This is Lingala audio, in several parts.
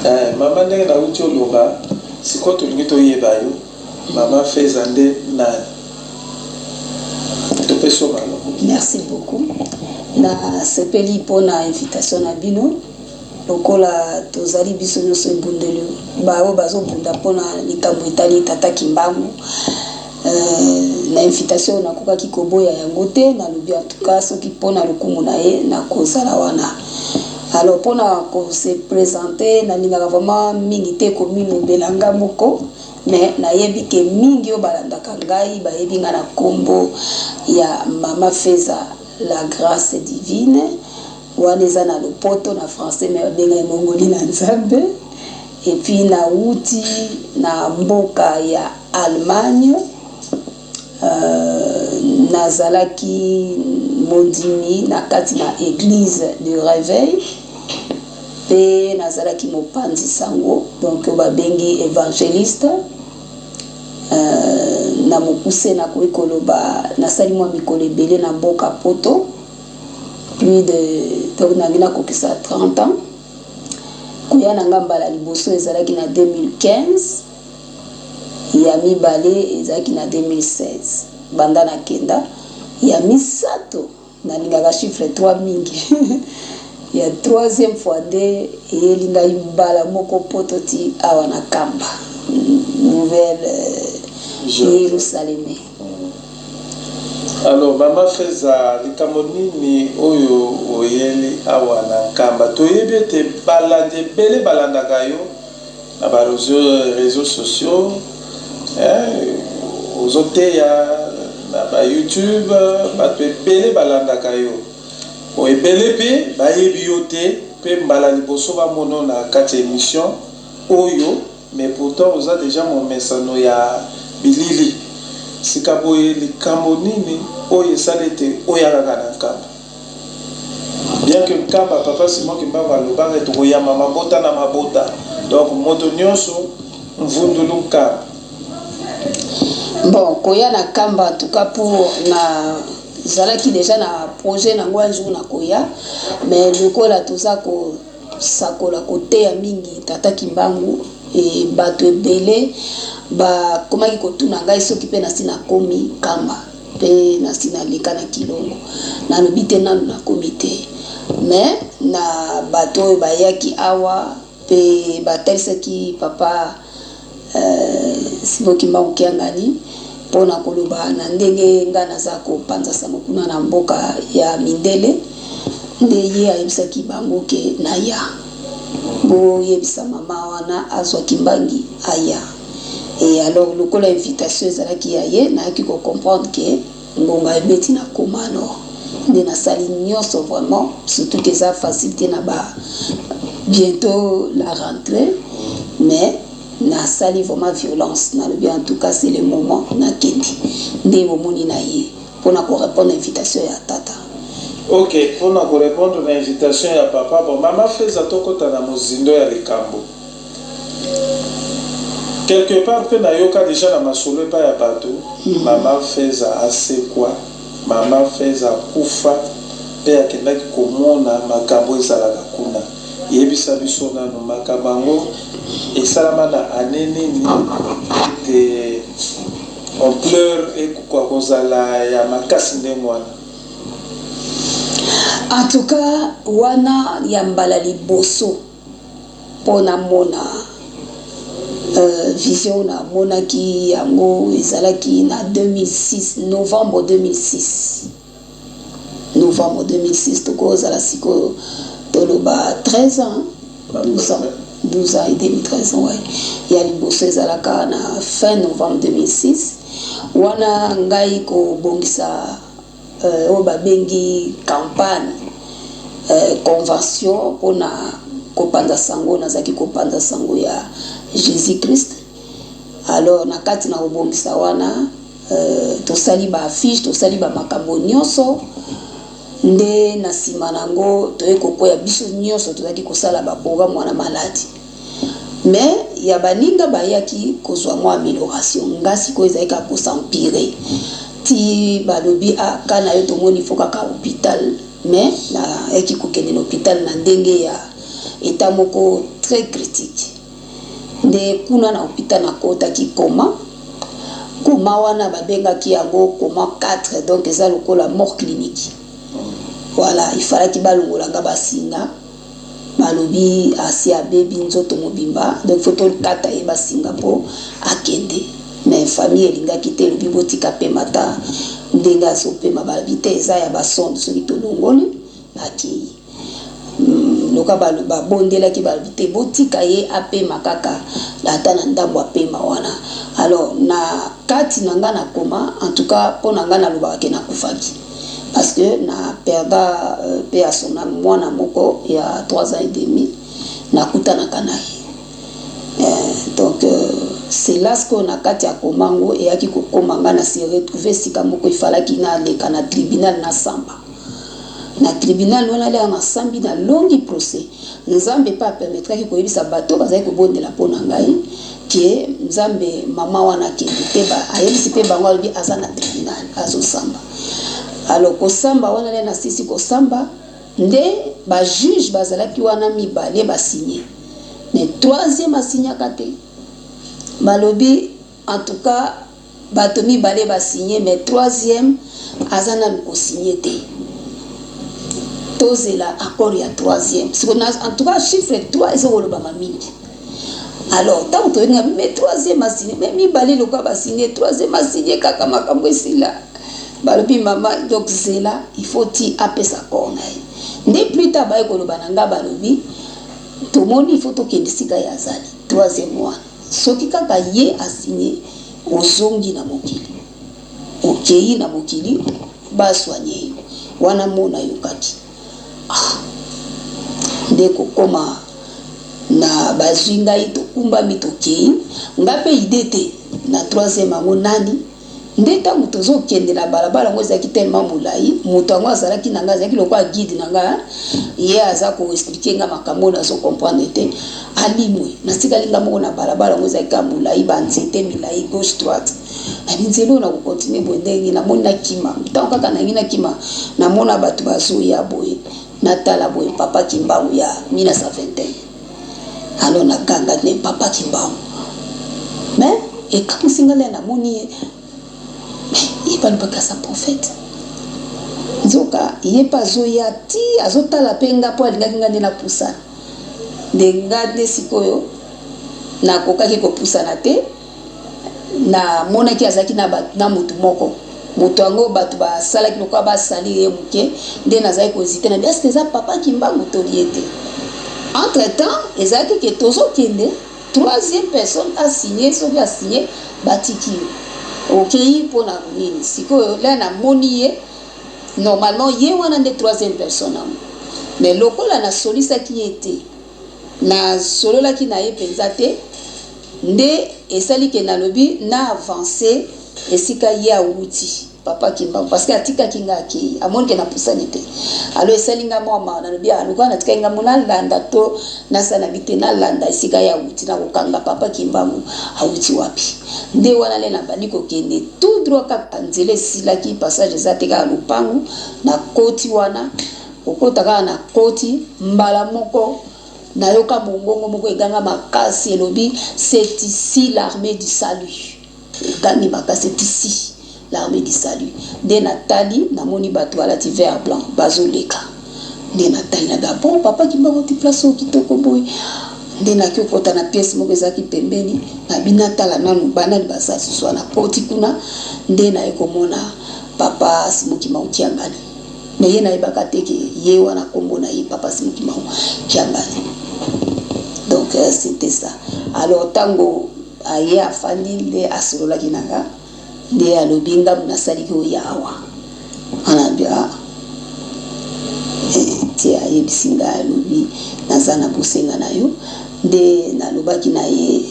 Eh, mama, ndenge nauti oloba, sikoyo tolingi toyeba yo, mama Feza nde nani? Topesi yo maloba. Merci beaucoup. Nasepeli mpona invitation na bino. Lokola tozali biso nyonso ebundeli, baoyo bazobunda mpona likambo etali tata Kimbangu, na invitation oyo nakokaki koboya yango te. Nalobi, en tout cas, soki mpona lokumu na ye, nakozala wana. Alors, mpona kose présenter, nalingaka vraiment mingi te komilobela nga moko, mais nayebi ke mingi oyo balandaka ngai bayebi ngai na nkombo ya Mama Feza la Grâce Divine. Wana eza na lopoto, na français mais babengai Mongoli na Nzambe. Et puis nauti na mboka ya Allemagne. Nazalaki mondimi na kati na Église de Réveil mpe nazalaki mopanzi sango, donc oyo babengi évangéliste. Na mokuse, nakoki koloba nasali mwa mikolo ebele na mboka Poto, plus de, donc nangi nakokisa 30 ans. Koya na nga mbala liboso ezalaki na 2015, ya mibale ezalaki na 2016. Banda nakenda, ya misato, nalingaka chiffre 3 mingi, ya troisième fois nde eyeli ngai mbala moko Poto ti awa na Kamba, Nouvelle Yerusaleme. Alors, mama Feza, likambo nini oyo oyeli awa na Nkamba? Toyebi ete balandi ebele balandaka yo na baréseaux sociaux, ozoteya na baYouTube, bato ebele balandaka yo. Bon, ebele mpe bayebi yo te, mpe mbala liboso bamona na kati ya émission oyo, mais pourtant oza déjà momesano ya bilili. Sika boye, likambo nini oyo esali ete oya kaka na Nkamba, bien que Nkamba, papa Simon Kimbangu alobaka ete koyamba mabota na mabota, donc moto nyonso mvundulu Nkamba? Bon, koya na Kamba, en tout cas pour na ezalaki déjà na projet nango un jour nakoya, mais lokola toza kosakola, koteya mingi tata Kimbangu, e bato ebele bakomaki kotuna ngai soki mpe nasi nakomi Kamba mpe nasi naleka na Kilongo. Nalobi te, nanu nakomi te, mais na bato oyo bayaki awa mpe batalisaki papa Simon Kimbangu Kiangani mpona koloba na ndenge ngai naza kopanza sango kuna na mboka ya mindele, nde ye ayebisaki bango ke naya, boyebisa mama wana azwa Kimbangi aya. Et alors, lokola invitation ezalaki ya ye, nayaki kocomprendre ke ngonga ebeti, na koma. Alors nde nasali nyonso vraiment, surtout ke eza facile te na ba bientôt la rentrée, mais nasali vraiment violence. Nalobi, en tout cas, c'est le moment nakende. Nde bomoni na ye mpona korépondre invitation ya tata. Ok, mpona korépondre na invitation ya papa. Bon, mama Feza, tokɔta na mozindo ya likambo. Quelque part mpe nayoka déjà na masolo epai ya bato, mama Feza asekwa, mama Feza akufa mpe akendaki komona makambo ezalaka kuna. Yebisa biso nano, makambo yango esalama na ane nini, ete ampleur ekoka kozala ya makasi ndenge wana? En tout cas, wana ya mbala liboso mpo namona vision, namonaki yango ezalaki na 2006, novembre 2006. Novembre 2006, tokozala sikoyo toloba 13 ans, 12 ans, 12 ans et demi, 13 ans, ouais. Ya liboso ezalaka na fin novembre 2006. Wana ngai kobongisa oyo babengi campagne, convention mpona kopanza sango. Nazalaki kopanza sango ya Jésus Christ. Alors, na kati na kobongisa wana, tosali baaffiche, tosali bamakambo nyonso. Nde na nsima nango toye kokwea biso nyonso, tozalaki kosala baprogramme wana maladi, mais ya baninga bayaki kozwa mwa amélioration, nga sikoyo ezalaki kaka kos'empirer ti balobi a ka na yo tomoni, fo kaka hôpital. Mais nayaki kokende na hôpital na ndenge ya Etat moko très critique. Nde kuna na hôpital nakotaki coma. Coma wana babengaki yango coma 4, donc eza lokola mort clinique. Voilà, il fallaki balongola nga basinga. Balobi asi abebi nzoto mobimba, donc faut tokata ye basinga mpo akende. Mais famille elingaki te, elobi botika pema ta ndenge azopema. Balobi te, eza ya basonde, soki tolongoli akei. Loka babondelaki, balobi te, botika ye apema kaka ata na ndambo apema wana. Alors na kati na nga na coma, en tout cas mpo na nga nalobaka ke nakufaki, parce que na perda pe ya son âme mwana moko ya 3 ans et demi nakutanaka na ye. Donc c'est là ce que na kati ya coma ngo eyaki kokóma nga na se retrouve esika moko efalaki naleka na tribunal, nasamba na tribunal wana. Lea nasambi, nalongi procès. Nzambe mpe apermettraki koyebisa bato bazali kobondela mpo na ngai ke Nzambe, mama wana akende te. Ayebisi mpe bango, alobi aza na tribunal azosamba. Alors kosamba wana, le nasisi kosamba nde bajuge bazalaki wana mibale basigne, mais troisième asignaka te. Balobi en tout cas bato mibale basigne, mais troisième aza nanu kosigne te, tozela accord ya troisième. Siko en tout cas chiffre 3 eza kolobama mingi. Alors ntango toyebi, mais troisième asigne, mais mibale lokola basigne, troisième asigne kaka, makambo esila. Balobi mama, donc zela, il faut ti apesa accord na ye. Nde plus tard baye koloba na nga, balobi tomoni il faut tokende esika ye azali, troisième wana. Soki kaka ye asigne, ozongi na mokili, okei na mokili, basoigne yo wana. Mona ayokaki, ah, nde kokóma na bazwi ngai, tokumbami, tokei. Nga mpe idée te na troisième yango nani. Nde ntango tozokende na balabala yango ezalaki tellement molai, moto yango azalaki na ngai, azalaki lokola guide na ngai. Ye aza koexpliquer nga makambo oyo nazocomprendre te. Alimwe, natikali nga moko na balabala yango ezalaki kaka molai, banzete milai gauche, droite. Nabi nzela oyo nakocontinuer boye ndenge namoni nakima. Ntango kaka nangi nakima, namona bato bazoya boye. Natala boye, Papa Kimbangu ya 1921. Alors naganga ne Papa Kimbangu, mais ekamwisi nga nde namoni ye. Ye balobaka aza prophète, nzoka ye mpe azoya ti azotala mpe nga mpo alingaki nga nde napusana. Nde nga nde sikoyo nakokaki kopusana te. Namonaki azalaki na motu moko, moto yango bato basalaki lokola basali ye moke. Nde nazalaki kohésiter na bi est-ce eza Papa Kimbangu toli ye te. Entre temps ezalaki ke tozokende, troisième personne asigne. Soki asigne, batiki yo, okei. Mpona nini sikoyo la namoni ye, normalement ye wana nde troisième personne yango, mais lokola nasolisaki ye te, nasololaki na ye mpenza te, nde esali ke nalobi na avance esika ye awuti, Papa Kimbangu, parce que atikaki nga akei, amoni ke napusani te. Alors esali nga mwa mawa. Nalobi lokola natikaki nga mo, nalanda to nasala bi te, nalanda esika ye awuti, nakokanga Papa Kimbangu awuti wapi. Nde wana le nabandi kokende tout droit, kaka nzela esilaki, passage eza te, kaka lopangu. Nakoti wana, kokota kaka nakoti, mbala moko nayoka mongongo moko eganga makasi, elobi: "C'est ici l'armée du salut." Egangi makasi: "C'est ici l'armée du salut." Nde natali, namoni bato balati vert blanc bazoleka. Nde natali na ba bon Papa Kimbangu ti place oyo kitoko boye. Nde naki okota na pièce moko ezalaki pembeni, nabi natala nanu banani baza susu wana. Koti kuna, nde naye komona Papa Simon Kimbangu Kiangani, mais ye nayebaka te ke ye wana nkombo na ye Papa Simon Kimbangu Kiangani. Donc c'était ça. Alors ntango aye afandi, nde asololaki na nga, nde alobi ngambu nasaliki oyo awa wana bia ti ayebisi ngai, alobi naza na bosenga na yo. Nde nalobaki na ye: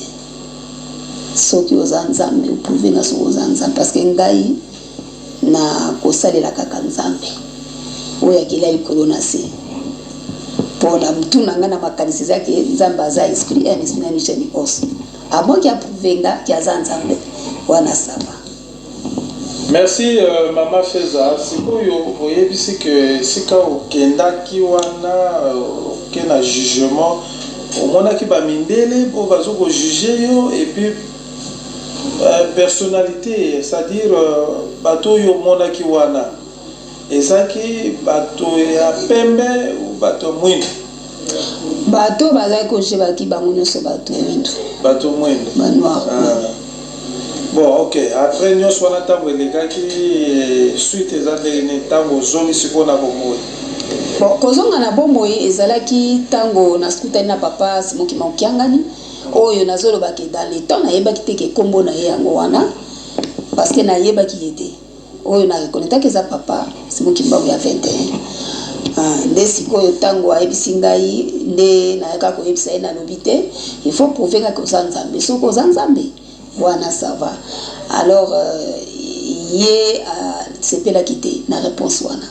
"Soki oza Nzambe, oprouve nga soki oza Nzambe, parce que ngai na kosalela kaka Nzambe oyo akela likolo na se." Mpo na mutu na ngai na makanisi ezaki Nzambe aza esprit, un esprit na michel os amoki aprouve nga ki aza Nzambe wana, ça va. Merci mama Feza. Sikoyo oyebisi ke esika okendaki wana, oke na jugement. Omonaki ba mindele po bazo ko juger yo et puis personnalite c'est à dire bato oyo omonaki wana ezaki bato ya pembe ou bato ya mwindu? Bato oyo bazalaki ko juger bazalaki bango nionso bato mwindu. Bato mwindu. Ba noir. Ah. Bon ok, après nionso wana tango elekaki suite eza ndenge nini tango ozongi sikoyo na bomoyi? Bon, kozonga na bomoi ezalaki tango naskutani na papa Simon Kimbangu Kiangani, oyo nazoloba ke dans le temps nayebaki te ke kombo na ye yango wana, parce que nayebaki ye te. Oyo na reconnaitaki eza papa Simon Kimbangu ya 21. Ah, nde sikoyo tango ayebisi ngai nde nayaka koyebisa ye, nalobi te, il faut prouver nga ke oza Nzambe. Soki oza Nzambe, wana ça va. Alors ye asepelaki te na reponse wana.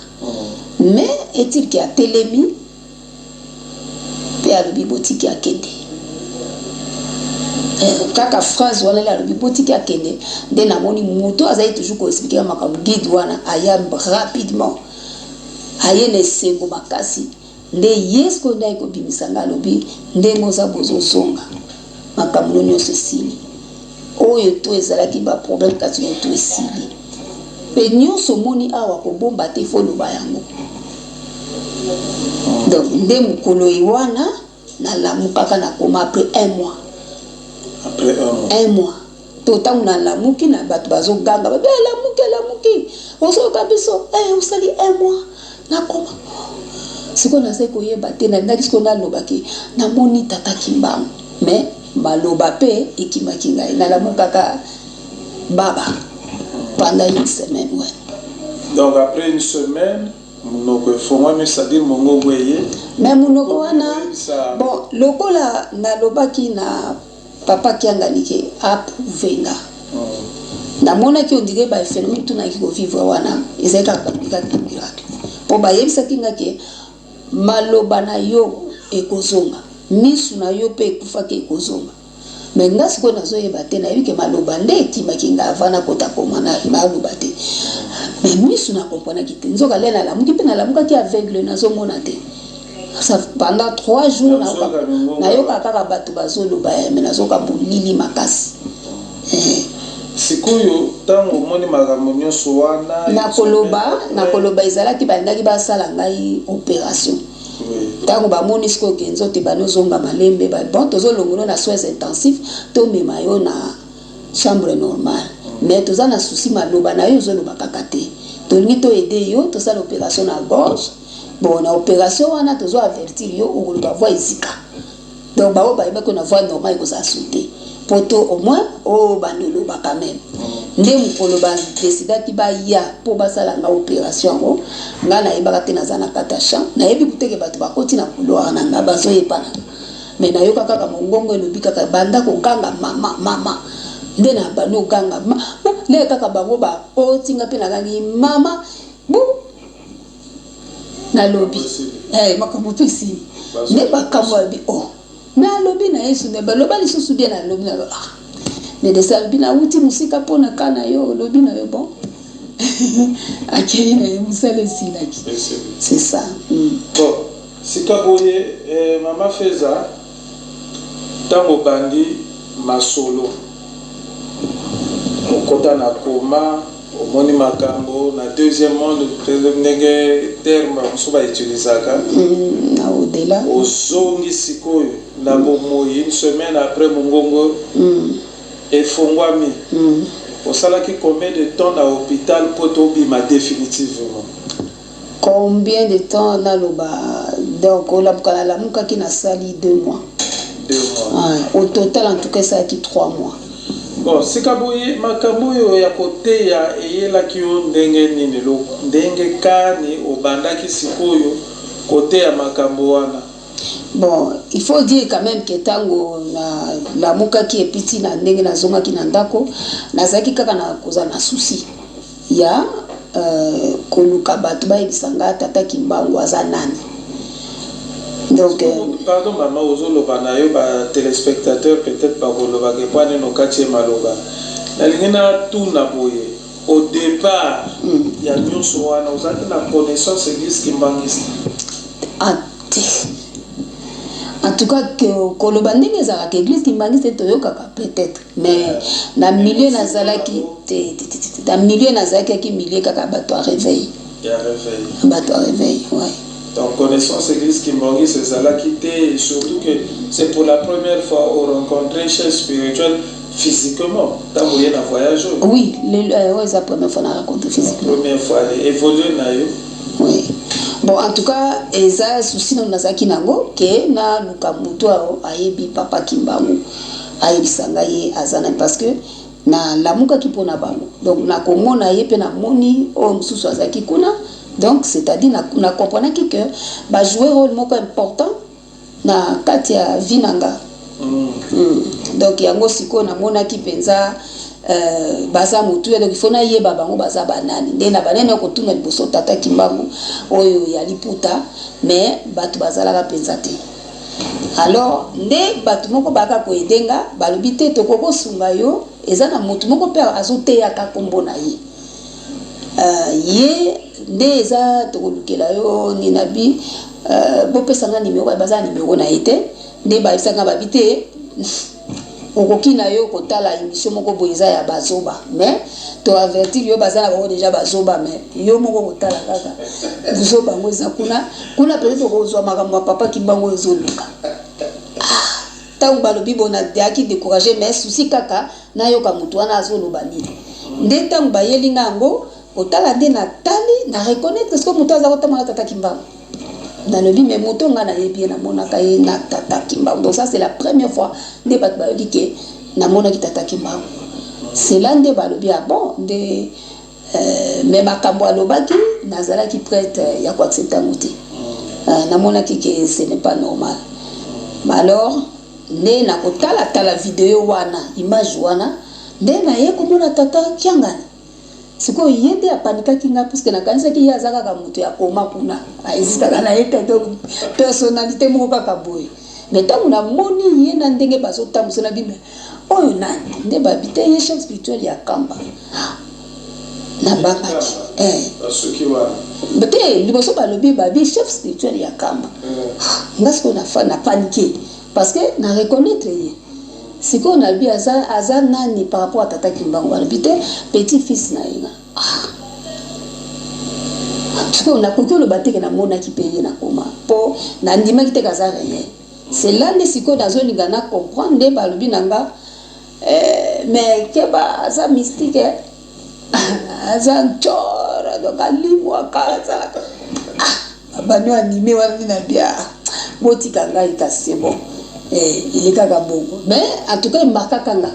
Mais est-il que atelemi pe alobi botiki akende. Kaka phrase wana nde alobi botiki akende, nde namoni moto azali toujours ko expliquer nga makambo, guide wana aya rapidement, aye na esengo makasi, nde ye sikoyo nde aye kobimisa nga, alobi ndenge oza boye ozonga, makambo no nionso esili. Oyo tout ezalaki ba problème kati no tout esili. Pe nionso omoni awa kobomba te faut oloba yango. Donc nde mokolo wana nalamukaka na coma après un mois. Après un mois. Un mois. To tango nalamuki na bato bazoganga babi alamuki alamuki ozoyoka biso eh osali un mois na coma. Sikoyo nazali koyeba te nalingaki sikoyo naloba ke namoni tata Kimbangu mais maloba pe ekimaki ngai nalamukaka baba pendant une semaine ouais. Donc après une semaine munoko efongwami c'est à dire mongongo eye. Mais munoko wana bon lokola nalobaki na papa Kiangani ke a prouver nga namonaki on dirait ba phenomène tout nayaki ko vivre wana ezalaki kaka ba miracle po bayebisaki nga ke maloba na yo ekozonga, misu na yo pe ekufaki ekozonga. Mais nga sikoyo nazo yeba te, nayebi ke maloba nde ekimaki nga avant nakota coma naloba te. Mais misu na comprenaki te. Nzoka lè nalamuki pe nalamukaki aveugle nazo mona te. Ça pendant 3 jours nayoka kaka batu bazo loba mais nazoka molili makasi. Eh. Sikoyo tango omoni makambo nionso wana Nakoloba, nakoloba ezalaki balingaki basala ngai operation. Tango bamoni sikoyo ke nzoto ebandi ozonga malembe, ba bon tozo longola yo na soins intensifs tomema yo na chambre normale. Mais toza na souci maloba na yo ozoloba kaka te. Tolingi to aider yo tosala operation na gorge. Bon na operation wana tozo avertir yo okoloba voix ezika. Donc ba oyo bayebaki yo na voix normale ekozala saute po to au moins obanda oloba quand meme. Nde mukolo ba decidaki baya po basala nga operation yango nga nayebaka te naza na kati ya champ, nayebi kutu te ke batu bakoti na couloir na nga bazoyebana nga mais nayoka kaka mongongo elobi kaka banda koganga mama mama nde na bandi koganga ma nde kaka bango bakoti nga pe nagangi mama bu Nalobi eh makambo pe esili nde makambo alobi oh mais alobi na yesu nde baloba lisusu bien alobi na ah medecin alobi nawuti mosika mpo na ka na yo olobi na yo bon akei na ye mosala esilaki c'est ça mm. Bon sika boye eh, mama Feza ntango obandi masolo okota na koma Omoni makambo na deuxième monde ndenge terme ba mosusu ba utilisaka. Na au delà. Ozongi sikoyo na bomoyi une semaine après mongongo efongwami. Osalaki combien de temps na hopital po ete obima definitivement? Combien de temps naloba donc olamuka nalamukaki nasali deux mois. Deux mois. Ouais, au total en tout cas esalaki trois mois. Bon sika boye makambo oyo ya koteya eyelaki yo ndenge nini ndenge kani obandaki sikoyo koteya makambo wana? Bon il faut dire quand meme que tango na lamukaki et puis ti na ndenge nazongaki na ndako nazalaki kaka na kozala na souci ya koluka batu bayebisa nga tata kimbangu aza nani donc Pardon mama ozo loba na yo ba telespectateurs peut etre bako loba ke pwa nini okati ye maloba nalingi na tuna boye au depart ya nionso wana ozalaki na connaissance eglise kimbanguiste? Ah te. En tout cas, koloba ndenge ezalaka église kimbanguiste, toyokaka peut-être, mais na milieu nazalaki te, te, te, te. Na milieu nazalaki, yaki milieu kaka bato ya réveil. Ya réveil. Bato ya réveil, ouais. Donc connaissance église kimbanguiste ezalaki te, et surtout que c'est pour la première fois orencontrer chef spirituel physiquement ntango oye na voyage oyo. Oui, oyo eza première fois na rencontre physiquement. Première fois évolue na yo. Oui, bon, en tout cas eza souci nano nazalaki nango ke naluka motu oyo ayebi papa Kimbangu, ayebisa ngai ye aza nani, parce que nalamukaki mpona bango. Donc nakomona ye mpe namoni oyo mosusu azalaki kuna. Donc c'est-à-dire nacomprenaki que bajouer rôle moko important na kati ya vie na nga. Donc yango sikoyo namonaki mpenza baza motuya, donc il faut nayeba bango baza banani. Nde na banani kotuna liboso tata Kimbangu oyo ya liputa, mais bato bazalaka mpenza te. Alors nde bato moko baka koaider nga, balobi te, tokoki kosunga yo, eza na motu moko mpe azoteyaka nkombo na ye, ye nde eza tokolukela yo nini bi, bopesanga nimero, baza na nimero na ye te. Nde bayebisanga, babi te, okoki na yo kotala émission moko boye, eza ya bazoba, mais toavertir yo, baza na bango déjà bazoba, mais yo moko kotala kaka buzoba yango eza kuna kuna, peut-être okozwa makambo ya papa Kimbangu oyo ezoluka. Ntango balobi bo, nazalaki découragé, mais souci kaka nayoka motu wana azoloba nini. Nde ntango bayeli nga yango kotala, nde natali, na reconnaître ce que moto aza kotambola, tata Kimbangu. Nalobi mais moto nga nayebi ye, namonaka ye na tata Kimbangu. Donc ça, c'est la première fois nde bato bayoki ke namonaki tata Kimbangu. C'est là nde balobi: ah bon. Nde mais makambo alobaki, nazalaki prête ya koaccepter yango te. Namonaki ke ce n'est pas normal. Alors nde nakotalatala video wana, image wana, nde naye komona tata Kiangani. Sikoyo ye nde apanikaki nga, puisque nakanisaki ye aza kaka moto ya koma kuna, aexistaka na ye te, donc personnalité moko kaka boye. Mais ntango namoni ye na ndenge bazotambusa na bime oyo, nani? Nde babi te, ye chef spirituel ya Kamba. Nabangaki. Basuki wana. Te, liboso balobi, babi chef spirituel ya Kamba. Nga sikoyo na paniqué, parce que na reconnaître ye. Sikoyo nalobi aza nani par rapport à tata Kimbangu? Balobi te, petit fils na ye. Nga ah. Sikoyo nakoki oloba teke namonaki mpe ye na koma, mpo nandimaki teke aza réel. C'est là nde sikoyo nazolinga na comprendre. Nde balobi na nga mais keba, aza mystique, eh? Aza ntsora, donc alimwaka, azalaka ah, bano anime wana nde na bia, botika ngai kasi, c'est bon, elekaka bongo. Mais en tout cas emarkaka nga,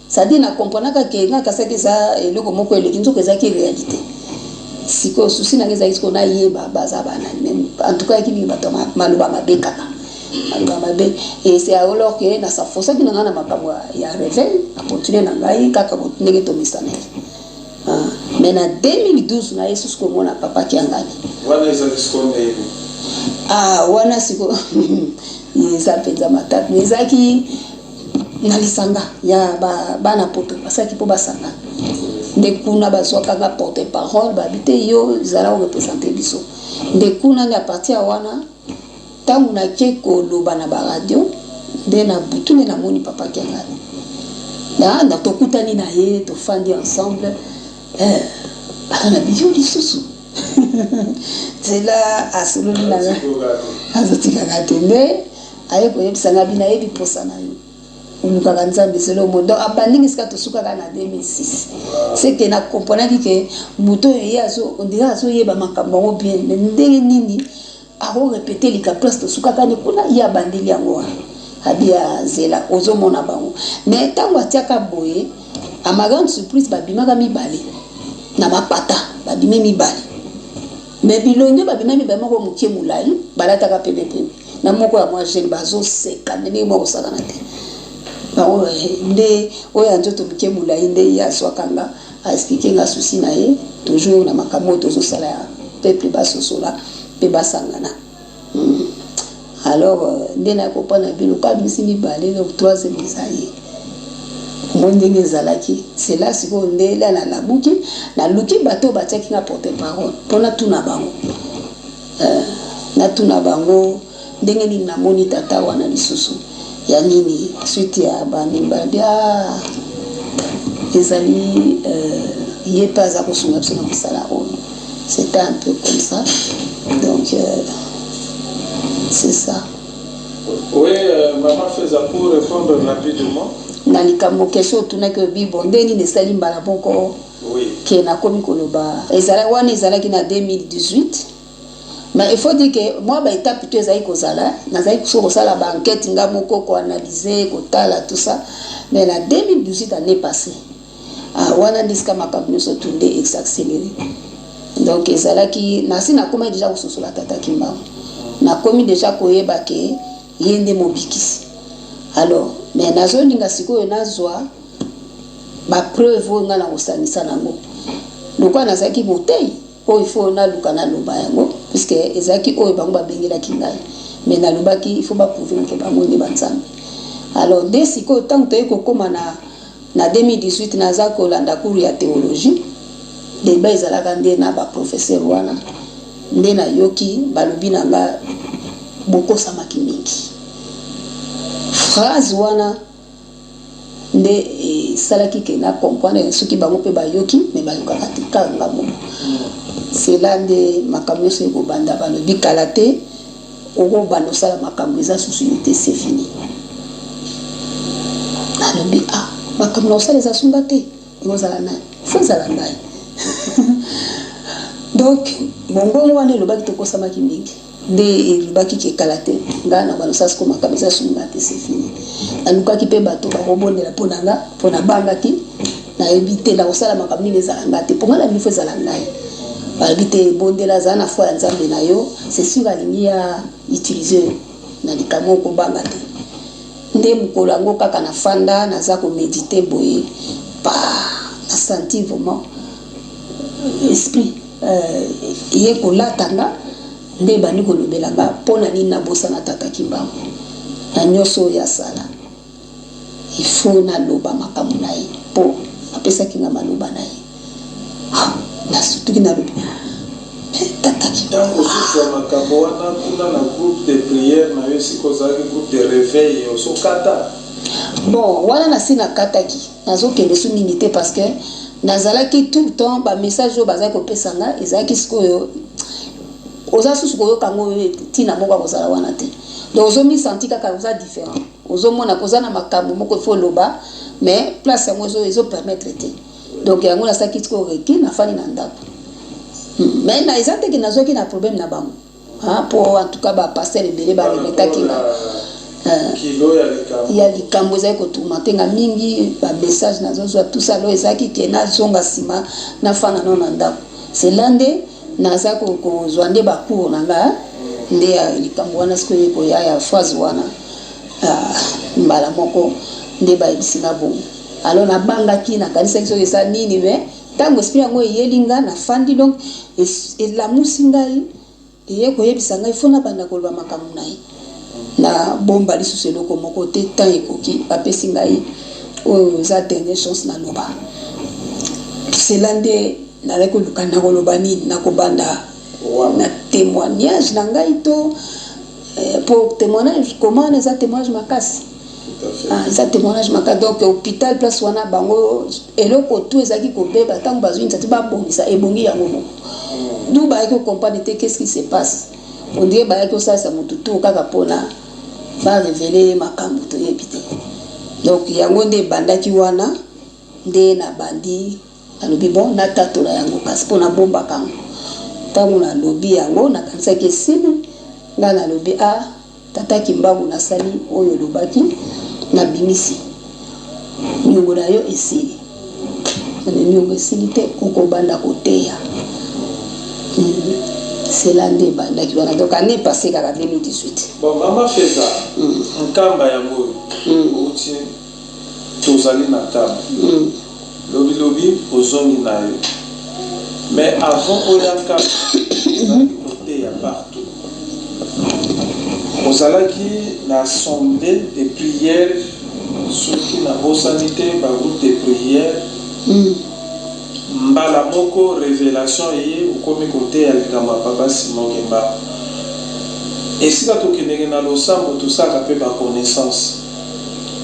c'est-à-dire na comprenaka ke nga kasaki eza eloko moko eleki, nzoka ezalaki réalité. Sikoyo souci na nga ezalaki sikoyo nayeba baza banani. Mais en tout cas yaki mingi bato maloba mabe, kaka maloba mabe. Et c'est alors ke nasafosaki na ngai na makambo ya réveil, acontinuer na ngai kaka ndenge tomisanaki. Mais na 2012 naye susu komona papa Kiangani. Wana ezali sikoyo ndenge? Ah, wana sikoyo eza mpenza matata. Ezalaki na lisanga ya bana poto, basalaki mpo basanga nde kuna bazwakanga porte parole, babi te, yo ezala koreprésenter biso. Nde kuna nde à partir ya wana, ntango nake koloba na baradio, nde na butu nde namoni papa Kiangani na tokutani na ye, tofandi ensemble, aka na biyo lisusu nzela, asololi na nga, azotikaka te. Nde aye koyebisa nga bi nayebi posa na yo, olukaka Nzambe selo mo. Donc abandingi esika tosukaka na 2006. C'est que nakomprenaki ke moto oyo ye on dirait azoyeba makambo yango bien, mais ndenge nini akorépéter lika place tosukaka ni kuna? Ye abandeli yango wana, abi ya zela ozomona bango. Mais ntango atiaka boye, à ma grande surprise, babimaka mibale na mapata, babimi mibale, mais bilongi babima mibale, moko mokie molai, balataka pembepembe, na moko ya mwa jeune, bazoseka ndenge moko kosakana te. Bango nde oyo ya nzoto moke molai nde ye azwaka nga, aexpliquer nga souci na ye toujours na makambo oyo tozosala ya peuple basosola mpe basangana. Alors nde nakopana biloko abimisi mibale, donc troisième eza ye. Omoi ndenge ezalaki, c'est là sikoyo nde la nalamuki, naluki bato oyo batiaki nga porte parole mpo natuna bango, natuna bango. Ndenge nini namoni tata wana lisusu ya nini suite ya banini balobi ah, ezali ye mpe aza kosunga biso na mosala oyo. C'était un peu comme ça, donc c'est ça. Oui, maman Feza, pour répondre rapidement. Na likambo question otunaki, obi bon, ndenge nini esali mbala moko ke nakomi koloba, ezala wana ezalaki na 2018. Mais il faut dire que moi, baétape to ezalaki kozala, nazalaki so kosala baenquête nga moko, koanalyse, kotala, tout ça. Mais na 2018, année passée, ah, wana nde esika makambo nyonso tu nde esaccéléré. Donc ezalaki nasi nakomaki déjà kososola tata Kimbangu, nakomi déjà koyeba ke ye nde mobikisi. Alors, mais nazolinga sikoyo nazwa bapreuve oyo ngai na kosangisa nango. Lokola nazalaki motei oyo, il faut naluka naloba yango, puisque ezalaki oyo bango babengelaki ngai, mais nalobaki il faut baprouve ke bango nde banzambe. Alors nde sikoyo ntango toyei kokóma na 2018, naza kolanda cours ya théologie, débat ezalaka nde na baprofesseur wana, nde nayoki balobi na nga bokosamaki mingi. Phrase wana nde esalaki ke na comprendre soki bango mpe bayoki, me bayokaka te, kaka nga moko. Cela nde makambo nyonso ekobanda. Balobi kala te okobanda osala makambo eza susu yo te, c'est fini. Nalobi ah, makambo na kosala eza sunga te, ekozala nani? Fo ezala ngai. Donc mongongo wana elobaki tokosamaki mingi, nde elobaki ke kala te ngai na banda osala siko makambo eza sunga te, c'est fini. Nalukaki mpe bato bakobondela mpo na nga, mpo nabangaki, nayebi te nakosala makambo nini, ezala nga te, mpo ngai nalingi fo ezala ngai. Balobi te, ebondela, azala na foi ya Nzambe na yo, c'est sûr alingi ya utiliser yo na likambo, okobanga te. Nde mokolo yango kaka nafanda, naza komédite boye, pa nasentir vraiment esprit ye kolata nga, nde ebandi kolobela nga mpo na nini nabosana tata Kimbangu na nyonso oyo asala. Il faut naloba makambo na ye mpo apesaki nga maloba na ye. Nasutuki, nalobi tata. Ntango ozozwa makambo wana kuna na groupe de prière na yo, esika ozalaki, groupe de réveil, ozokata? Bon, wana nasi nakataki, nazokende so mingi te, parce que nazalaki tout le temps bamessage oyo bazalaki kopesa nga ezalaki sikoyo oza susu koyoka yango ntina moko akozala wana te. Donc ozomisanti kaka oza différent, ozomona koza na makambo moko ifo oloba, mais place yango ezopermettre te. Donc yango nasalaki sikoyo recul, nafandi na ndako. Mais na eza teke nazwaki na problème na bango mpo en tout cas bapasteur ebele baremetaki nga. Ya likambo ezalaki kotourmente nga mingi, bamessage nazozwa, tout ça. Alors ezalaki ke nazonga nsima, nafanda nano na ndako. Cela nde naza kozwa nde bacours na nga, nde ya likambo wana sikoyo ekoya ya phrase wana mbala moko nde bayebisi nga bongo. Alors nabangaki, nakanisaki soki eza nini, mais ntango esprit yango eyeli nga, nafandi, donc elamusi ngai, eye koyebisa ngai fo nabanda koloba makambo na ye, nabomba lisusu eloko moko te. Temps ekoki, bapesi ngai oyo eza dernière chance naloba. Cela nde nazali koluka nakoloba nini, nakobanda na témoignage na ngai to po témoignage comment wana eza témoignage makasi. Eza témoignage makasi. Donc hôpital, place wana bango eloko tu ezalaki kobeba, ntango bazwi initiative babongisa, ebongi yango moko. Du bayaki kocomprendre te qu'est-ce qui se passe. On dirait bayaki kosalisa motu tu kaka mpona barévéler makambo toyebi te. Donc yango nde ebandaki wana, nde nabandi, nalobi bon, natatola yango kasi mpo nabombaka yango. Ntango nalobi yango, nakanisaki esili. Ngai nalobi a tata Kimbangu, nasali oyo olobaki, nabimisi niongo na yo, esili. Niongo esili te, okobanda koteya. Cela nde ebandaki wana, donc année passée kaka 2018. Bon, mama Feza, Nkamba yango oyo outi, tozali na Nkamba, lobilobi ozongi na yo, mais avant oya Nkamba ozalaki koteya partout, ozalaki na assemblée de prière, soki nabosani te, bagroupe de prière. Mbala moko révélation eye, okomi koteya likambo ya papa Simon Kimbangu. Esika tokendeke na losambo, tosalaka mpe ba connaissance.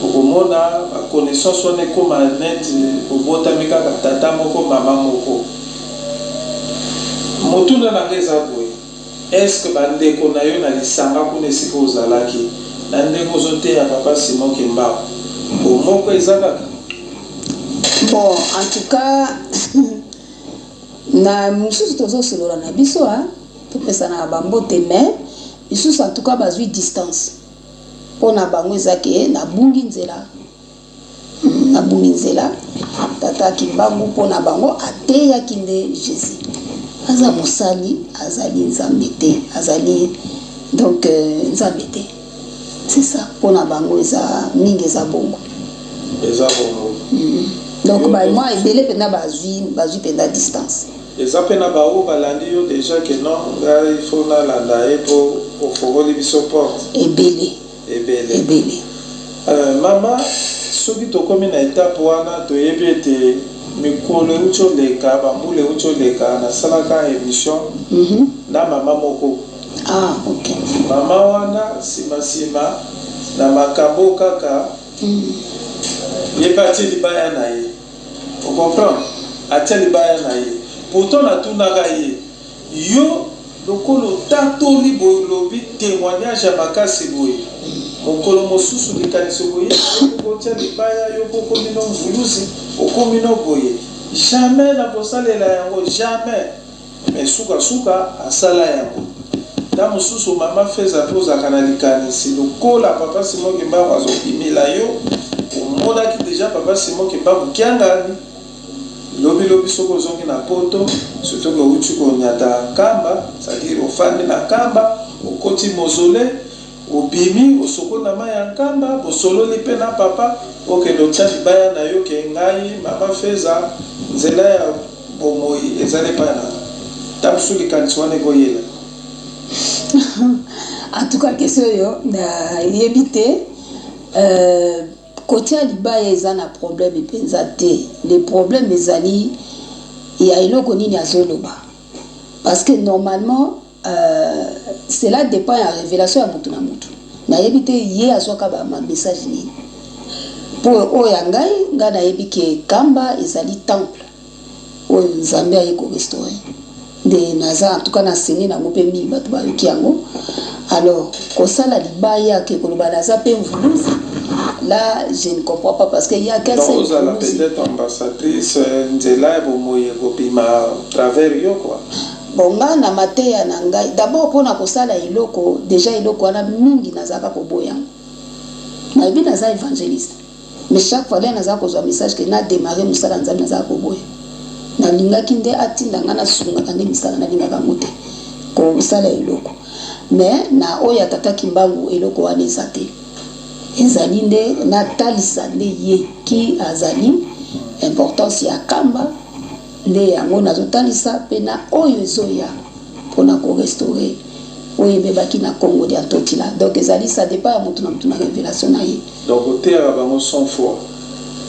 Okomona ba connaissance wana ekoma neti bobotami kaka tata moko mama moko. Motuna na nga eza boye, est-ce que ba ndeko na yo na lisanga kuna esika ozalaki, na ndenge ozoteya papa Simon Kimbangu, bomoko eza kaka? Bon, en tout cas, na mosusu tozosolola na biso, hein, topesanaka bambote, mais misusu en tout cas bazwi distance. Mpo na bango eza ke nabungi nzela. Nabungi nzela. Tata Kimbangu mpo na bango ateyaki nde Jésus aza mosali, azali Nzambe te, azali donc Nzambe te. C'est ça, mpo na bango eza mingi, eza bongo. Eza bongo. Donc mwa ebele mpenza bazwi mpenza distance. Eza mpe na baoyo balandi yo déjà ke non, ngai faut nalanda ye mpo ofongoli biso porte. Ebele. Ebele. Ebele. Mama, soki tokomi na etape wana, toyebi ete mikolo euti oleka, bambula euti oleka, nasalaka émission na mama moko. Ah, ok. Mama wana, nsima na makambo kaka, ye mpe atie libaya na ye. Ocomprendre? Atia libaya na ye. Pourtant natunaka ye: yo lokola otatoli boye, olobi témoignage ya makasi boye, mokolo mosusu likanisi boye okotia libaya, yo mpo okomi no mvuluzi, okomi no boye? Jamais na kosalela yango, jamais. Mais sukasuka asala yango. Ntango mosusu, mama Feza, mpe ozalaka na likanisi lokola papa Simon Kimbangu azobimela yo, omonaki déjà papa Simon Kimbangu kiangani lobilobi, soki ozongi na Poto, surtout ke outi konyata Nkamba, c'est-à-dire ofandi na Nkamba, okoti mausolée, obimi, osokoli na mai ya Nkamba, bosololi mpe na papa, okende otia libaya na yo ke ngai mama Feza, nzela ya bomoi ezali epai na nga. Ntango mosusu likanisi wana ekoyela. En tout cas, question oyo nayebi te. Kotia libaya eza na problème mpenza te. Le problème ezali ya eloko nini azoloba, parce que normalement cela dépend ya révélation ya mutu na mutu. Nayebi te ye azwaka bamessage nini. Mpo oyo ya ngai, ngai nayebi ke Kamba ezali temple oyo Nzambe aye korestaurer. Nde naza en tout cas na sene nango mpe mingi bato bayoki yango. Alors kosala libaya ke koloba naza mpe mvuluzi, là je ne comprends pas, parce que ya quel ozala peut-être ambassadrice, nzela ya bomoi ekobima travers yo quoi. Bon, ngai na mateya na ngai d'abord, mpona kosala eloko, déjà eloko wana mingi nazalaka koboya yango. Nayebi naza évangéliste, mais chaque fois nde naza kozwa message ke na démarre mosala Nzambe, nazala koboya. Nalingaki nde atinda ngai nasungaka nde misala, nalingaka yango te kosala eloko. Mais na oyo ya tata Kimbangu, eloko wana eza te. Ezali nde natalisa nde ye ki azali, importance ya Kamba nde yango nazotalisa, mpe na oyo ezoya mpona korestaurer oyo ebebaki na Congo dia Ntotila. Donc ezali, ça dépend ya motu na motu na révélation na ye. Donc oteyaka bango 100 fois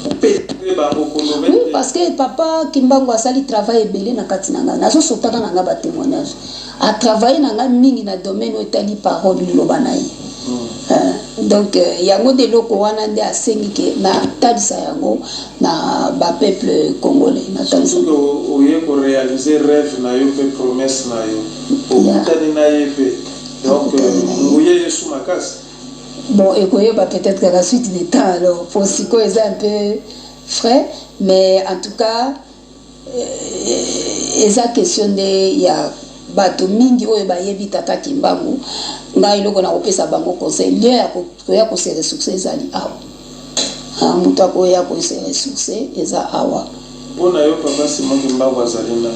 mpe bango koloba. Oui, parce que papa Kimbangu asali travail ebele na kati na ngai. Nazosotaka na ngai batémoignage. Atravaille na ngai mingi na domaine oyo etali parole, liloba na ye. Donc yango nde eloko wana nde asengi ke natalisa yango na bapeuple congolais, natalisa. Surtout oye koréaliser rêve na yo mpe promesse na yo, okutani na ye mpe, donc nguye Yesu makasi. Bon, ekoyeba peut-être à la suite du temps. Alors pour sikoyo eza un peu frais, mais en tout cas eza question nde ya bato mingi oyo bayebi tata Kimbangu. Ngai eloko na kopesa bango conseil, lieu ya koya kose ressource ezali awa. Moto akoya kose ressource eza awa. Mpo na yo, papa Simon Kimbangu azali na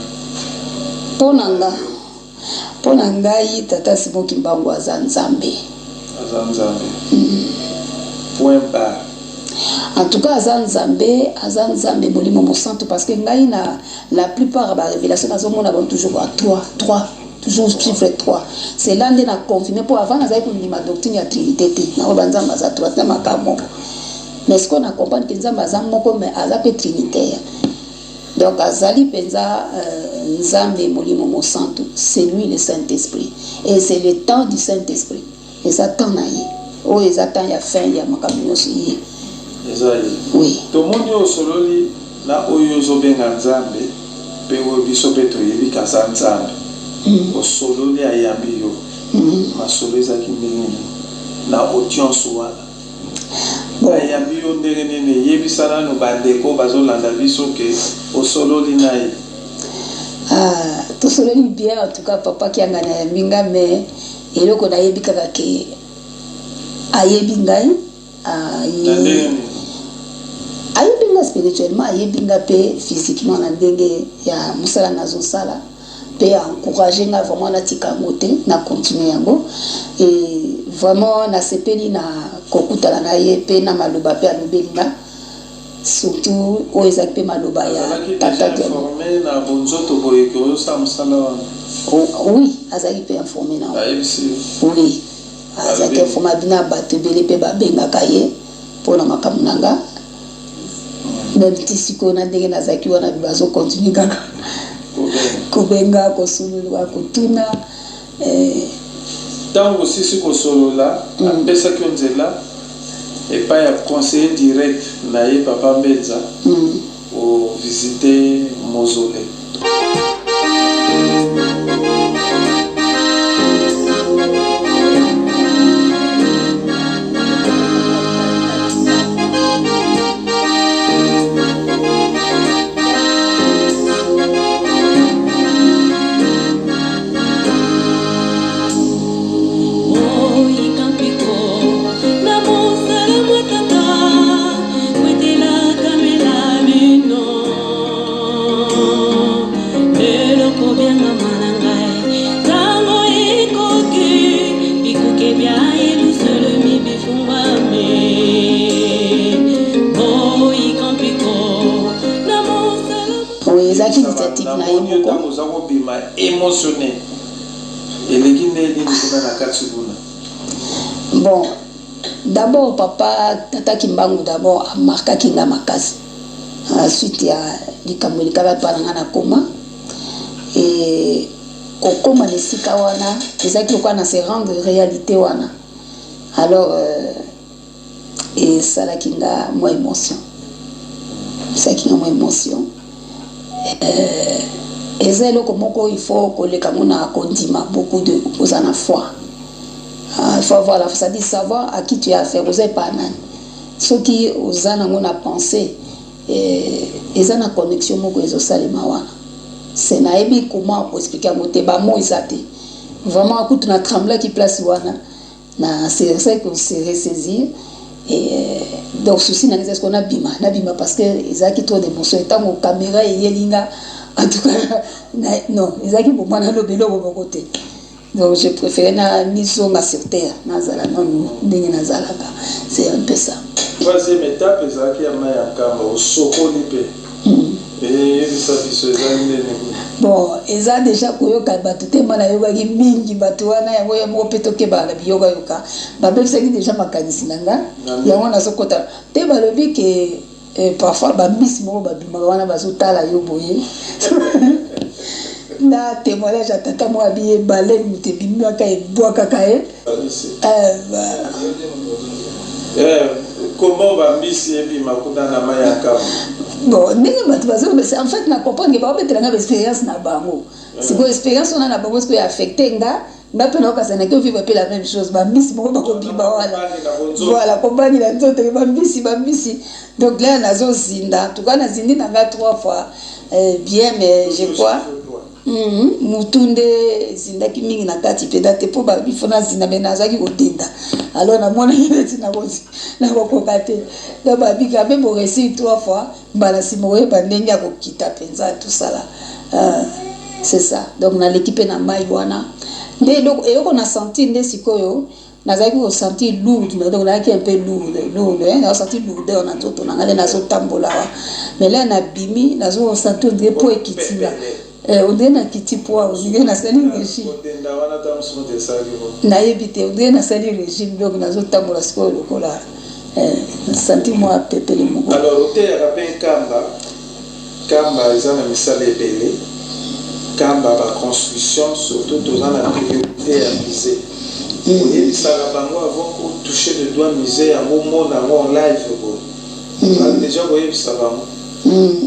Mpo na ngai, tata Simon Kimbangu aza Nzambe. Aza Nzambe, point barre. En tout cas aza Nzambe, aza Nzambe Molimo Mosantu, parce que ngai na la plupart ya barévélation nazomona bango toujours à 3 3, toujours chiffre 3. C'est là nde na confirme, mpo avant nazali kondima doctrine ya trinité te. Nango banzambe aza 3 te, makambo moko. Mais sikoyo na comprendre ke Nzambe aza moko, mais aza mpe trinitaire. Donc azali mpenza Nzambe Molimo Mosantu, c'est lui le Saint-Esprit et c'est le temps du Saint-Esprit. Eza temps na ye, oyo eza temps ya fin ya makambo nyonso ye. Eza ye. Oui. Tomoni oyo osololi na oyo ozobenga Nzambe mpe oyo biso mpe toyebi kaza Nzambe. Osololi, ayambi yo. Masolo ezalaki ndenge nini na audience wana? Bon. Ayambi yo ndenge nini? Yebisa nanu bandeko bazolanda biso ke osololi na ye. Ah, tosololi bien en tout cas. Papa Kiangani ayambi nga, mais eloko nayebi kaka ke ayebi ngai. Na ndenge nini? Ayebi nga spirituellement, ayebi nga mpe physiquement na ndenge ya mosala nazosala, mpe encourage nga vraiment natika yango te, na continue yango. Et vraiment nasepeli na kokutana na ye mpe na maloba mpe alobeli nga, surtout oyo ezalaki mpe maloba ya Azalaki tata déjà Diango. informé na bonzoto boye ke ozosala mosala wana? Oui, azalaki mpe informé na yango. Ayebisi yo? Oui, azalaki informé abina bato ebele mpe babengaka ye mpona makambo na nga. Même ti sikoyo na ndenge nazalaki wana, bazocontinue kaka kobenga, kobenga, kosolola, kotuna. Ntango osisi kosolola, apesaki yo nzela epai ya conseiller direct na ye, Papa Mbenza, ovisite mausolée. Oyika mpiko na mosala mwa tata kwetelaka bino lelo kobiangama na ngai ntango ekoki bikuke bya Yelusalemi bifungwami boyika mpiko na mosala. Oui, ezalaki initiative na ye Namoni yo moko. ntango oza kobima émotionné, eleki nde nini kuna na kati kuna? Bon, d'abord papa tata Kimbangu d'abord amarkaki nga makasi suite ya likambo elekaka epa na nga na koma e kokóma na esika wana, ezalaki lokola na se rendre réalité wana. Alors esalaki nga mwa émotion, esalaki nga mwa émotion. Eza eloko moko il faut koleka ngo na kondima, beaucoup de kozala na foi. Ah, il faut avoir la foi, c'est-à-dire savoir à qui tu as affaire, oza epa nani. Soki oza nango na pensée, eza na connexion moko ezosalema wana. Se nayebi comment koexpliquer yango te, bamo eza te vraiment. Kutu na tremblaki place wana, na c'est ça que se ressaisir. Et donc souci na nga eza sikoyo nabima, nabima parce que ezalaki trop d'émotion. Ntango caméra eyeli nga, en tout cas non, ezalaki bomwa naloba eloko moko te. Donc je préféré na mizonga sur terre, nazala nanu ndenge nazalaka. C'est un peu ça. Troisième étape ezalaki ya mai ya Nkamba, osokoli mpe. Eyebisa biso ezali ndeni kuna? Bon, eza déjà koyoka bato te. Ma nayokaki mingi bato wana, yango ya moko mpe tokebaka na biyokayoka. Babebisaki déjà makanisi na nga. Yango nazokota te. Balobi ke parfois bambisi moko babimaka wana, bazotala yo boye. Na témoignage ya tata moko abi ebale moto ebimaka ebwakaka ye. Bambisi. Comment bambisi ebima kuna na mai ya Nkamba? Bon, ndenge bato bazolobesa, en fait na comprendre ke baobetelanga baexpérience na bango. Sikoyo expérience wana na bango sikoyo affecte nga, nga mpe naokasa naki ovivre mpe la même chose. Bambisi moko bakobima wana. Kobangi na bonzoto. Voilà, kobangi na nzoto, bambisi, bambisi. Donc là nazozinda, en tout cas nazindi na nga trois fois, bien, mais je crois mutu nde ezindaki mingi na kati mpenza te, mpo bifo nazinda, me nazalaki kodenda. Alors namonaki neti nakokoka te. Donc babika mpe boréussir trois fois, mbala nsima koyeba ndenge ya kokita mpenza tosala. C'est ça. Donc naleki mpe na mai wana nde eloko na sentir nde sikoyo nazalaki kosentir lourde. Donc nazalaki un peu lourde, lourde, hein, nazosentir lourdeur na nzoto na ngai nde nazotambola awa. Mais là nabimi, nazosentir on dirait po ekiti nga. On dirait nakiti poids, on dirait nasali régime. Kodenda wana ta mosusu moto esalaki bo. Nayebi te, on dirait nasali régime. Donc nazotambola sikoyo lokola nasanti mwa pepele moko. Alors oteyaka mpe Nkamba. Nkamba eza na misala ebele. Nkamba ba construction surtout toza na priorite ya musee. Oyebisaka bango avant ko toucher le doigt musee yango omona yango en live boye. Ozalaki dejà koyebisa bango?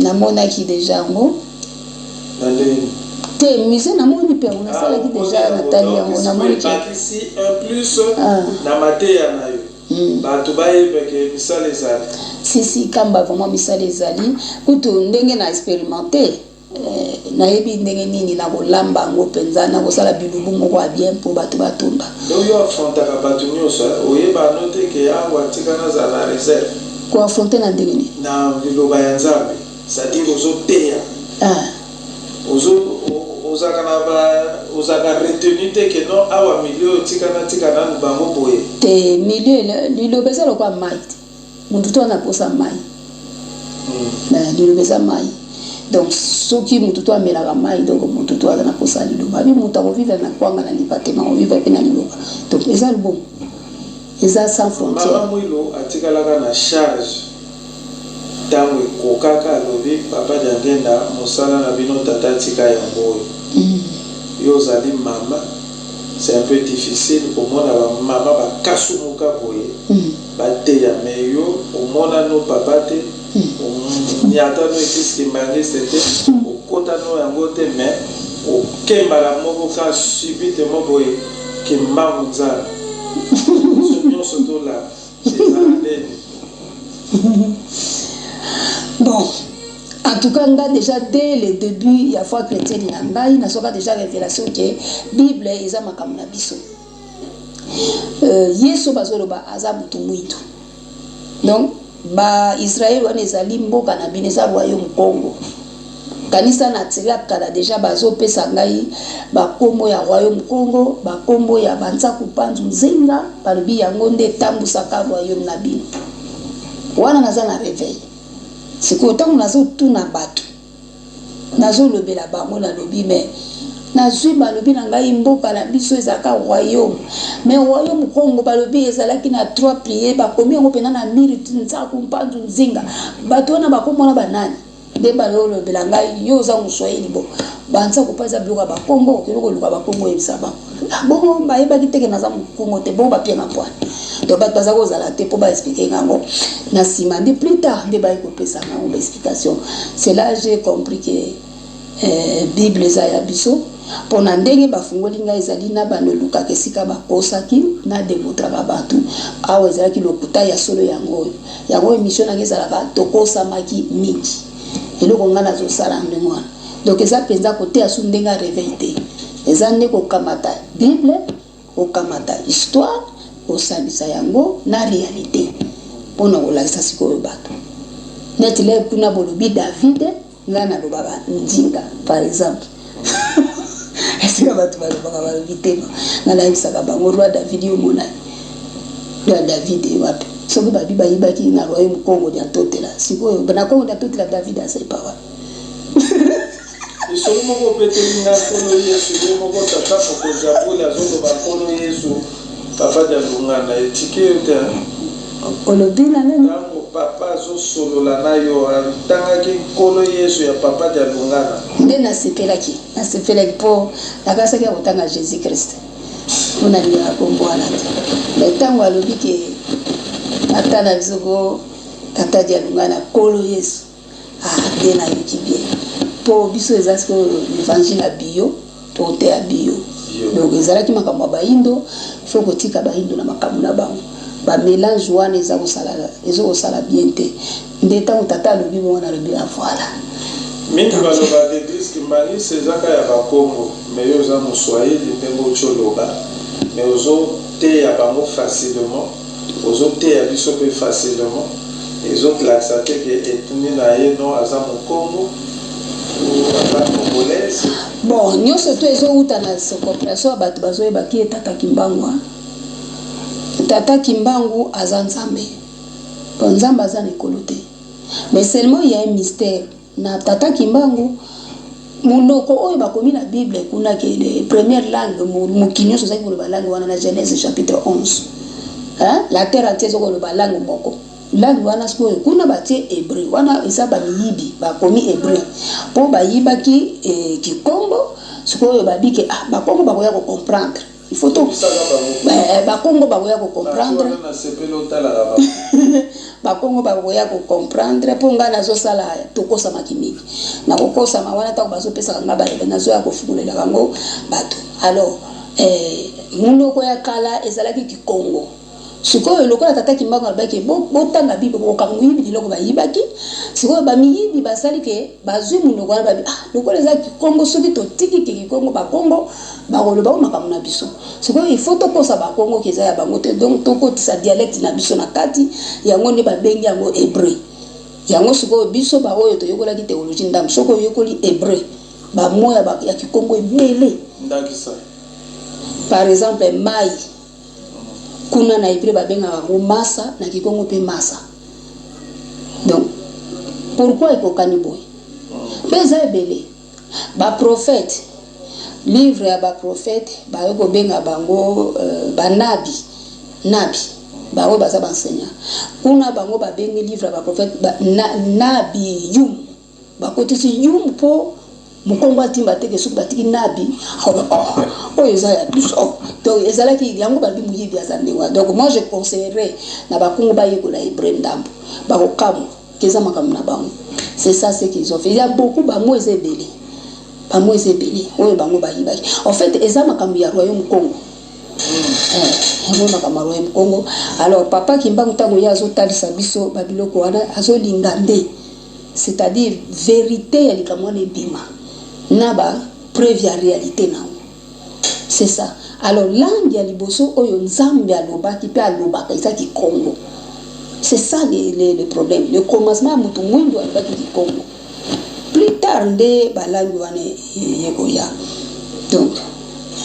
Namonaki dejà yango. Na ndenge nini? Te, musee namoni mpe yango, nasalaki dejà, natali yango, namoni ke. Ebakisi un plus na mateya na yo. Batu bayeba ke misala ezali. Si si Kamba vraiment misala ezali kutu ndenge na experimente nayebi ndenge nini na kolamba yango penza na kosala bilubu moko ya bien po batu batonda. Donc yo affrontaka batu nioso hein oyeba no te ke awa tika nazala na reserve. Ko affronter na ndenge nini? Na liloba ya Nzambe c'est à dire ozo teya. Ozo ozalaka na ba ozalaka retenu te que non awa milieu oyo tika natika nanu bango boye. Te milieu liloba eza lokola mayi te mutu to aza na posa ya mayi liloba eza mayi donc soki mutu to amelaka mayi donc mutu to aza na posa ya liloba abi mutu ako vivre na kwanga na lipa te mais ako vivre pe na liloba donc eza bongo eza sans frontière. Mama Muilu atikalaka na charge Tango ekokaka alobi papa Diangenda mosala na bino tata atika yango oyo. Yo ozali mama c'est un peu difficile komona ba mama ba kasumuka boye bateya mais yo omona no papa te oniata no eglise kimbanguiste te okota no yango te mais oke mbala moko ka subitement boye kimbangu nzambe biso nionso tolanda ezala ndeni. Bon en tout cas nga dejà dès le debut ya foi chretienne na ngai nazwaka dejà revelation que bible eza makambo na biso yesu bazoloba aza mutu muindu donc ba Israël wana ezali mboka na bino eza royaume Congo Kanisa na tira kala dejà bazo pesa ngai ba kombo ya royaume kongo ba kombo ya ba nsaku panzu nzinga balobi yango nde etambusaka royaume na bino wana naza na reveil sikoyo tango nazo tuna batu nazo lobela bango nalobi mais nazui balobi na ngai mboka na biso ezalaka royaume mais royaume kongo balobi ezalaki na trois plie bakomi yango pena na mur nsaku mpanzu nzinga batu wana bakombo wana ba nani? Nde bazo lobela ngai yo oza muswahili bo banza kopa eza biloko ya ba kongo okende koluka ba kongo oyebisa bango ah bongo bayebaki te ke naza mukongo te bongo bapie nga pwani donc bato baza kozala te po ba explique nga yango na sima nde plus tard nde baye kopesa nga yango ba explication c'est là j'ai compris que bible eza ya biso pona ndenge bafungoli ngai ezali na bando elukaka esika bakosaki na demontraka bato awa ezalaki lokuta ya solo yango oyo Yango emission nanga ezalaka tokosamaki mingi eloko nga nazo sala ndenge wana donc eza penza koteya su ndenge ya reveil te eza nde kokamata bible kokamata histoire kosangisa yango na realite pona kolakisa sikoyo batu neti lelo kuna bolobi David Nga nalobaka ndinga par exemple esika batu balobaka balobi te nga nayebisaka bango roi David yo omona ye roi David ye wapi soki babi bayibaki na royaume Kongo dia Ntotela sikoyo na Kongo dia Ntotela David aza epa wapi? Lisolo moko obeteli nga nkolo yesu ye moko tata mokonzi ya bule azoloba nkolo yesu papa dialungana etike yo te hein. Olobi na nani? Tango papa azo solola na yo atangaki nkolo yesu ya papa dialungana. Nde nasepelaki nasepelaki po nakanisaki akotanga Jesus Christ po nalingaka kombo wana te mais tango alobi ke tata na biso ko tata dialungana nkolo yesu ah nde nayoki bien po biso eza sikoyo l'evangile ya bio Toteya bio. Donc ezalaki makambo ya bayindo, faut kotika bayindo na makambo na bango. Ba melange wana eza kosala ezo kosala bien te. Nde tango tata alobi bongo nalobi ah voilà. Mingi balobaka eglise kimbanguiste eza kaka ya ba kongo mais yo oza muswahili ndenge owuti oloba mais ozo teya bango facilement ozo teya biso pe facilement ezo lakisa te ke ethnie na ye non aza mukongo ou aza congolaise. Bon nioso tout ezo wuta na comprehension ya batu bazo yeba qui est tata kimbangu hein tata kimbangu aza nzambe donc nzambe aza na ekolo te mais seulement il ya un mystère na tata kimbangu munoko oyo bakomi na bible kuna ke le première langue mokili nioso ezalaki koloba langue wana na genèse chapitre 11 hein la terre entière ezo koloba langue moko. Langue wana sikoyo kuna batie hébreu, wana eza bamiyibi, bakomi hébreu mpo bayibaki kikongo. Sikoyo babike, ah, bakongo bakoya kocomprendre, il faut to bakongo bakoya kocomprendre, bakongo bakoya kocomprendre, mpo ngai nazosala tokosamaki mingi na kokosama wana. Ntango bazopesaka nga bayebe, nazoya kofungolela bango bato. Alors munoko ya kala ezalaki kikongo. Sikoyo lokola tata Kimbangu alobaki botanga Bible, bokokanga moyibi biloko bayibaki. Sikoyo bamiyibi basali ke bazwi monoko wana, babi: ah, lokola eza kikongo, soki totiki ke kikongo, bakongo bakoloba o makambo na biso. Sikoyo il faut tokosa bakongo ke eza ya bango te, donc tokotisa dialecte na biso na kati. Yango nde babengi yango hébreu. Yango sikoyo biso baoyo toyekolaki théologie ndambo, soki oyekoli hébreu, bamots ya kikongo ebele. Ndakisa? Par exemple, mai kuna na hébreu babengaka yango masa, na kikongo mpe masa. Donc pourquoi ekokani boye? Mpe eza ebele. Baprophète, livre ya baprophète, baye kobenga bango banabi, nabi bango baza baenseignant kuna. Bango babengi livre ya baprophète ba, na, nabi yum. Bakotisi yum mpo mokongo atimba teke. Soki batiki nabi, oh, oyo eza ya biso. Donc ezalaki yango, balobi moyibi aza ndenge wana. Donc moi, je conseillerais na bakongo bayekola hébreu ndambo, bakokamwa ke eza makambo na bango. C'est ça ce qu'ils ont fait. Il y a beaucoup, bamots eza ebele, bamots eza ebele oyo bango bayibaki. En fait, eza makambo ya royaume Congo, yango makambo ya royaume Congo. Alors papa Kimbangu, ntango ye azotalisa biso babiloko wana, azolinga nde, c'est-à-dire vérité ya likambo wana ebima na bapreuve ya réalité nango. C'est ça. Alors langue ya liboso oyo Nzambe alobaki mpe alobaka eza kikongo. C'est ça le problème. Le commencement ya motu mwindu alobaki kikongo, plus tard nde balangue wana yekoya. Donc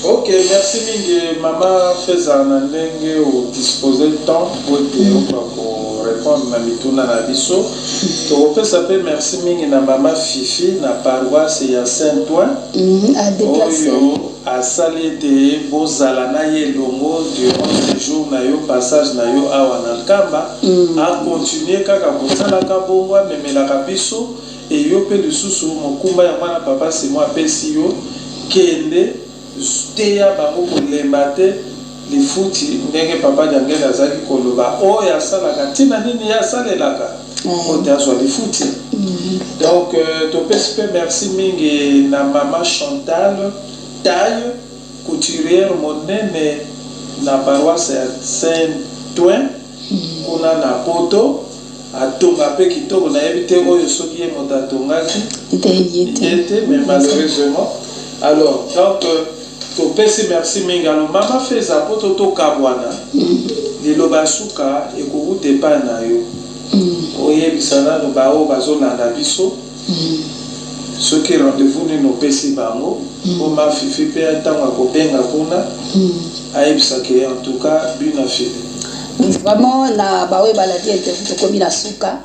Ok, merci mingi, mama Feza, na ndenge odispose temps po ete okoka korépondre na mituna na biso. Tokopesa mpe merci mingi na mama Fifi na paroisse ya Saint Ouen, oyo asali ete bozala na ye elongo durant séjour na yo, passage na yo awa na Nkamba. Akontinue kaka kosalaka bongo, amemelaka biso eyo mpe lisusu mokumba yango wana papa Simon apesi yo. Kende teya bango, kolemba te. Lifuti, ndenge papa Diangele azalaki koloba, oyo asalaka ntina nini ye asalelaka po te azwa lifuti. Donc topesi mpe merci mingi na mama Chantal Taille, couturière monene na paroisse ya Saint Ouen kuna na Poto. Atonga mpe kitoko. Nayebi te oyo soki ye moto atongaki. Ye te, mais malheureusement. Alors donc topesi merci mingi. Alors mama Feza, mpo to tokabwana, liloba suka ekowuta epai na yo. Oyebisa nano baoyo bazolanda biso soki rendez-vous nini opesi bango, mpo ma Fifi mpe ntango akobenga kuna ayebisaka ye. En tout cas, bino afili. Vraiment, na baoyo balandi interview, tokomi na suka.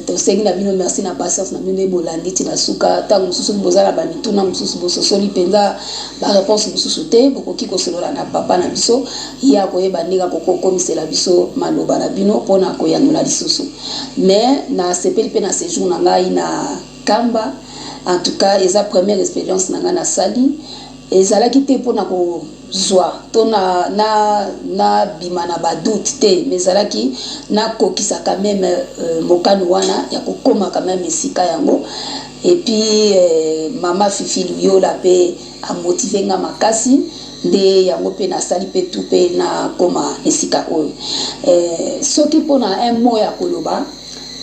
Tosengi na bino merci na patience na bino nde bolandi ti na suka. Ntango mosusu boza na bamituna mosusu, bososoli mpenza baréponse mosusu te, bokoki kosolola na papa na biso. Ye akoyeba ndenge akoki kokomisela biso maloba na bino mpona koyanola lisusu. Mais nasepeli mpe na séjour na ngai na Kamba. En tout cas, eza première expérience na ngai nasali. Ezalaki te mpona kozwa to na bima na badoute te, mais ezalaki nakokisa quand même mokano wana ya kokóma quand même esika yango. Et puis mama Fifi Luyola mpe amotive nga makasi, nde yango mpe nasali mpe tu mpe nakóma esika oyo. Soki mpona un mot ya koloba,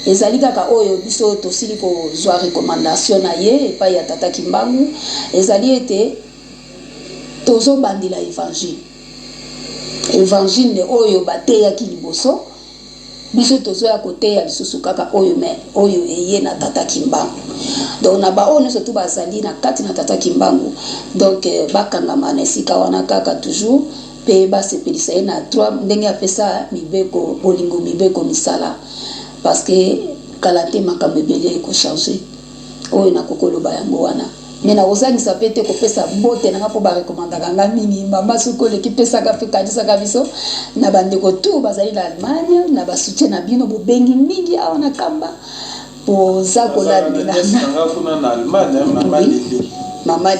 ezali kaka oyo biso tosili kozwa recommandation na ye epai ya tata Kimbangu, ezali ete tozobandela évangile, évangile oyo bateyaki liboso. Biso tozoya koteya lisusu kaka oyo, mais oyo eye na tata Kimbangu. Donc na baoyo nyonso tu bazali na kati na tata Kimbangu, donc bakangama na esika wana kaka toujours mpe basepelisa ye na trois ndenge apesa mibeko: bolingo, mibeko, misala. Parce que kala te makambo ebele ekochange. Oyo nakoki koloba yango wana. Me nakozangisa mpe te kopesa mbote na nga, mpo barekomandaka nga mingi: "Mama, soki oleki, pesaka mpe kanisaka biso." Na bandeko tu bazali na Allemagne, na basoutien na bino, bobengi mingi awa na Kamba, boza kolandela. Kuna na Allemagne, mama Lili. Mama.